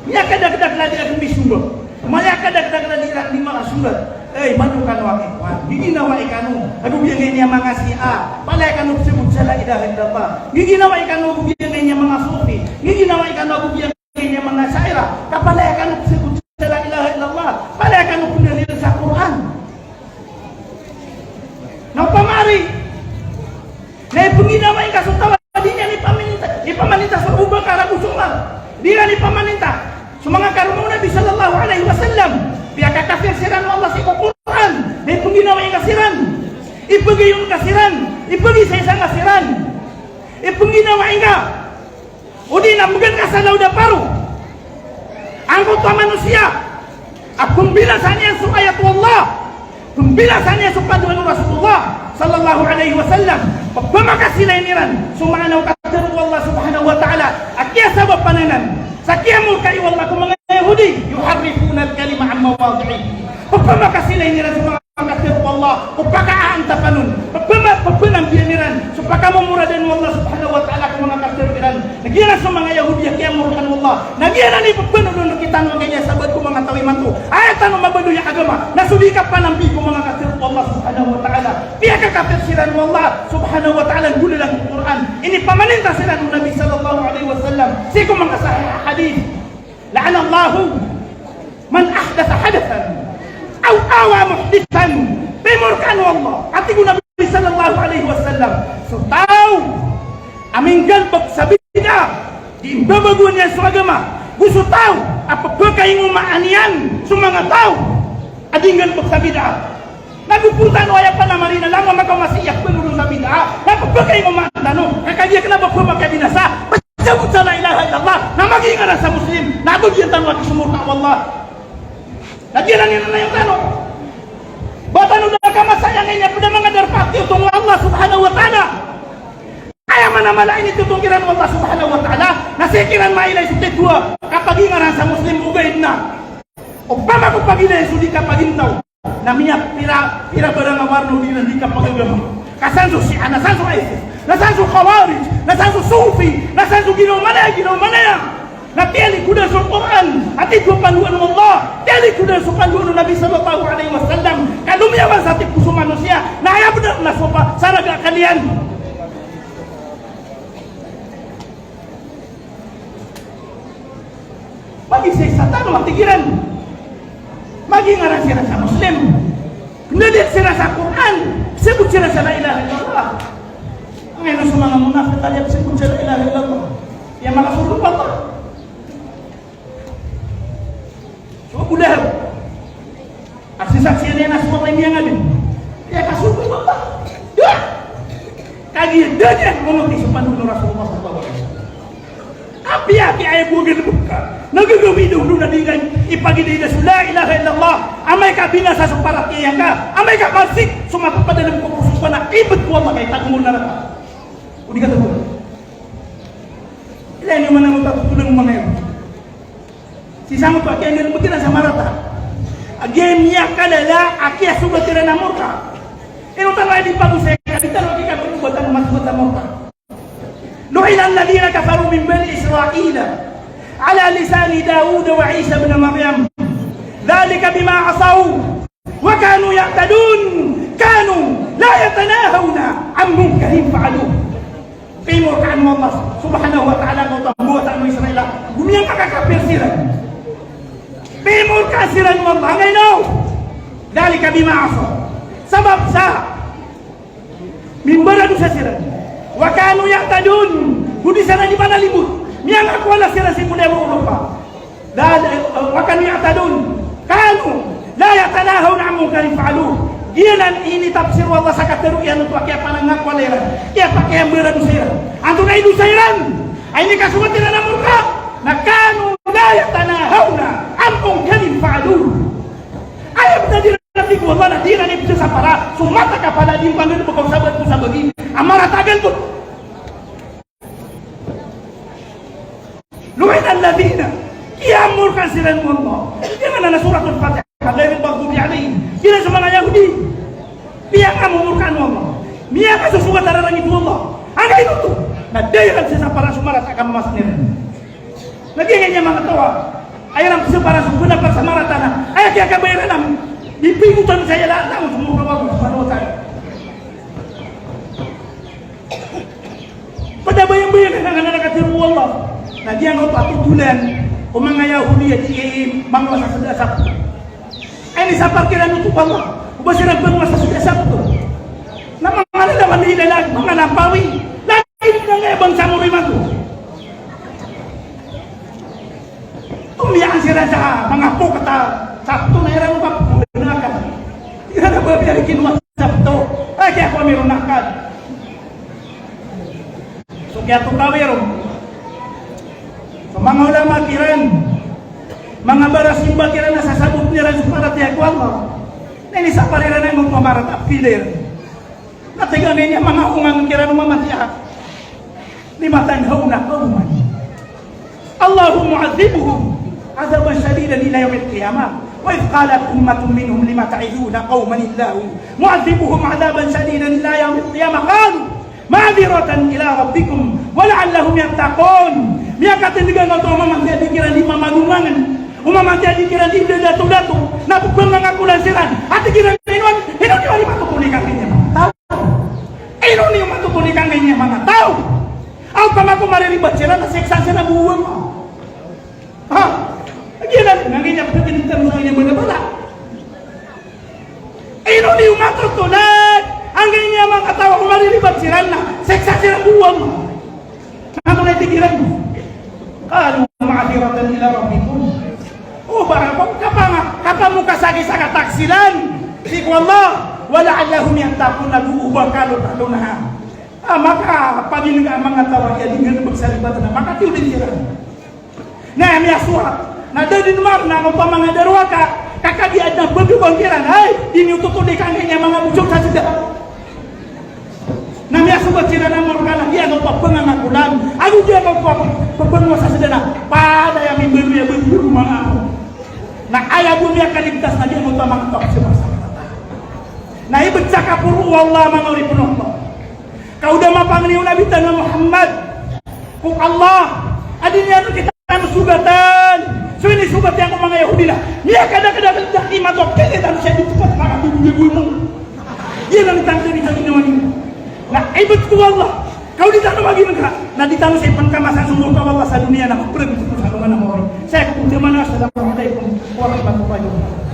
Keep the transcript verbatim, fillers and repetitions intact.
Miyakadakdakl a di rakn di somba. Miyakadakdakl a di rakn di manga somba. Ey, mano kano a kikowan. Giginawai kano ago giyangkaya manga Shia. Palaya kano pzabot sa la ilaha illallah. Giginawai kano ago giyangkaya manga Sufi. Giginawai kano ago giyangkaya manga Asha'irah. Ka palaya kano pzabot sa la ilaha illallah. Palaya kano pndalil sa Qur'an. Na opama ari na ipngginawai ngka so taw a di niyan ipamaninta, ipamaninta so Abu Bakar ago so Umar. Di iran ipamaninta so manga karoma o Nabi sallallahu alaihi wasallam. Piyakakafir siran o Allah sii ko Qur'an. Na ipngginawai ngka siran. Ipagayon ka siran. Ipagisaisa ngka siran. Ipngginawai ngka. Odi na mbgan ka sa lawd a paro angkoto a manosiya a pmbinasaan iyan so ayat o Allah, pmbinasaan iyan so pandoan o Rasulullah sallallahu alaihi wasallam, pphamasilay iran so maana o katharo o Allah subhanahu wa ta'ala a kiyasabapan anan sa kiyamorkai o Allah ko manga Yahudi, yuharrifunal kalima an mawadi'ihi. Pphamasilay iran so manga katharo o Allah ko pakaantapan on, pphama-, pphamabiyan iran so pakamomoradan o Allah subhanahu wa ta'ala ko manga katharo iran. Na giyanan so manga Yahudi a kiyamorkaan o Allah. Na giyanan i pphanodan o kitano a giya sabaad ko manga taw imanto. Aya tano mabaloy a agama na so di kapanambi ko manga katharo o Allah subhanahu wa ta'ala. Piyakakafir siran o Allah subhanahu wa ta'ala, nggolalan ko Qur'an. Inipamaninta siran o Nabi sallallahu alaihi wasallam sii ko manga sahih a hadith. La'anallahu man ahdatha hadathan aw awa muhdithan. Pimorkaan o Allah, a tig o Nabi sallallahu alaihi wasallam, so taw a minggalbk sa bid'ah, di mbabagoan iyan so agama, go so taw a pphakaingomaan iyan so manga taw a di nggalbk sa bid'ah. Na go pn tano aya panamari na langon a makaoma sii a pphanodan sa bid'ah, na pphakaingomaan tano, ka kagiya kna ba pphakabinasa, pzabot sa la ilaha illallah, na magiingaran sa Muslim, na abagiyan tano a kisomorta o Allah. Na giyanan i nanayawn tano. Ba tano da kamasayang iyan a pd a manga darpa a tiyotong o Allah subhanahu wa ta'ala. Aya mana mala a initotong kiran o Allah subhanahu wa ta'ala, na sii kiran mailay so titho a kapagingaran sa Muslim, ogaid na opama ko pagilay so di kapagintaw, na miyapira, pira barang a warna o di iran di kapagagama. Ka san so Shia, na san so ISIS, na san so Khawarij, na san so Sufi, na san so ginawa manaya, ginawa manaya. Na tiyalikhodan so Qur'an, a titho a pandoan o Allah, tiyalikhodan so pandoan o Nabi sallallahu alaihi wasallam. Ka lomiyawan sa titho so manosiya, na aya bnar na so pa, sa raga a kaliyan. Magisaisa tano a tig iran. Magiingaran siran sa Muslim. Pndalil siran sa Qur'an. Pzabot siran sa la ilaha illallah. Angkaino so manga munafiq a di pzabot sa la ilaha illallah? Aya makasorga ko Allah. So Abu Lahab a sii sa siyan iyan a so Allah i miyangadn, aya kasorga o Allah. Da! Kagiya da niyan monoti so pandoan o Rasulullah sallallahu alaihi wasallam. Apiya ki aya bo a galbk ka na gagawii da on na di iran ipagidayda so la ilaha illallah, amay ka binasa so paratiyaya ngka, amay ka marsik so mapapadalm ko poso ngka na ibt ko Allah ka itago mo naraka. O di ka tago. Ilay niyo man a manga taw, totholan o manga aya. Sii sa manga kiyangalbk iran sa marata a giya miyakalala a kiyasogat iran a morka. Ino tano aya di pagosay ka, di tano aya di kapagobatan a masogat a morka. Lu'ina alladhina kafaru min bani Israila ala lisani Dawuda wa Isa ibn Maryam. Dhalika bima asaw wa kanu ya'tadun. Kanu la yatanahawna an munkarin fa'aluh. Pimorkaan o Allah subhanahu wa ta'ala angkoto a manga taw o Israel a gomiyangkakakapir siran. Pimorkaan siran o Allah. Angkaino? Dhalika bima asaw. Sabap sa mimbaradosa siran. Wa kanu ya'tadun. Go di siran di manalimot. Miyangakoala siran sii ko dayawa o lopa. Dal-, eh, wa kanu ya'tadun. Kanu la yatanahawna an munkarin fa'aluh. Giyanan i initapsir o Allah sa katharo iyan oto a kiyapanangakoala iran, kiyapa-, kiyambaradosa iran. Antonaa i dosa iran a inikasogat iran a morka? Na kanu la yatanahawna an munkarin fa'aluh. Aya bnar a tig o Allah na di iran ipzasapara so mataan a kapala a di manggalbk o sabaad ko sabagi a marata a galbk. Lu'ina alladhina, kiyamorka siran o Allah. Giyanan a Suratul Fatiha, ghayril maghdubi alayhim. Giyanan so manga Yahudi. Piyamorka o Allah. Miyakasosogat a rarangit o Allah. Angkaino oto? Na da iran sasapara so marata a kamamasa iran. Na giyanan i manga taw a Aya iran pzapara so bnar a pasamarata na aya kiyakabaya iran na ipingotan sa aya langon so morka o Allah subhanahu wa ta'ala. Pd a bayambayang iran a katharo o Allah na giyangkoto a totolan o manga Yahudi a di mangowasa sa da a Sabto. Aya inisapar kiran oto o Allah o ba siran pangowasa sa da a Sabto. Na manga lalawan i lalag, manga lampawi, lagid angkaya bangsa Moro imanto. Tomiyaan siran sa manga pokat a Sabto na iran o kapagpagnakan. Iran a ba biyari kinowa sa Sabto. Ay, kaya ko miron akal. So kiyatokawi ron so manga ulama kiran, manga barasimba kiran a sasabotn iran so paratiyaya ko Allah. Na inisapar iran a ino pamaratap kiran. Na tig iyan a manga onga kiran o mamatiya. Lima tanhawna qawman Allahu mu'adhdhibuhum 'adhaban shadidan ila yawmil qiyamah. Wa idh qalat ummatun minhum lima ta'idhuna qawman Allahu mu'adhdhibuhum 'adhaban shadidan ila yawmil qiyamah. Qalu ma'dhiratan ila rabbikum wa la'allahum yattaqun. Miyakatindg angkoto a mamatiya di kiran di mamagongangen, o mamatiya di kiran di dadato-dato, na pbangangakolan siran. A tig iran, ino, ino niyo a di matotolik angkaya manga taw? Ino niyo matotolik angkaya manga taw? Aw, opama ko mariribat siran na siksa siran bo o Allah. Ha? Giyanan, angkaya ptitano sa angkaya manga bala. Ino niyo matotolik angkaya manga taw a mariribat siran na siksa siran bo o Allah? Na antonaa i tig iran? Qalu ma'dhiratan ila rabbikum. O, ba, ba, kapama, kapamokasakit sa kataksilan sii ko Allah. Wa la'allahum yattaqun, na go o ba kalotalona. A, makapaginga a manga taw a aya di nggalbk sa ribat na makatiyo dn siran. Na miyasorat na da dn marna angkoto a manga darowaka, ka kagiya adn a pagabang kiran, ay, di niyo totolik angkaya manga bosok sa sda. Na miyasorat siran a morka na giyangkoto a pbangangakolan ago giyangkoto a pbangowasa sa sda na palaya mimbaloy a baloy o manga ako. Na aya bo miyakaligtas na giyangkoto a manga taw a sii sa masa. Na ibt sa kaporo o Allah, manga oripn o Allah. Ka o da mapangni o Nabi tano a Muhammad ko Allah a di niyan kitano sogatn so inisogat iyan ko manga Yahudi na miyakadakdakl a imanto a pili tano sa di tpat manga bibili mo. Iyan a nitangkd iyan sa ginawa niyan. Na ibt ko Allah, ka o di tano maginka na di tano sa ipnkamasa so morka o Allah sa doniya na maprg tano sa alongan a mawri. Saya ko pn tiyamanan, assalamu alaikum warahmatullahi wabarakatuh.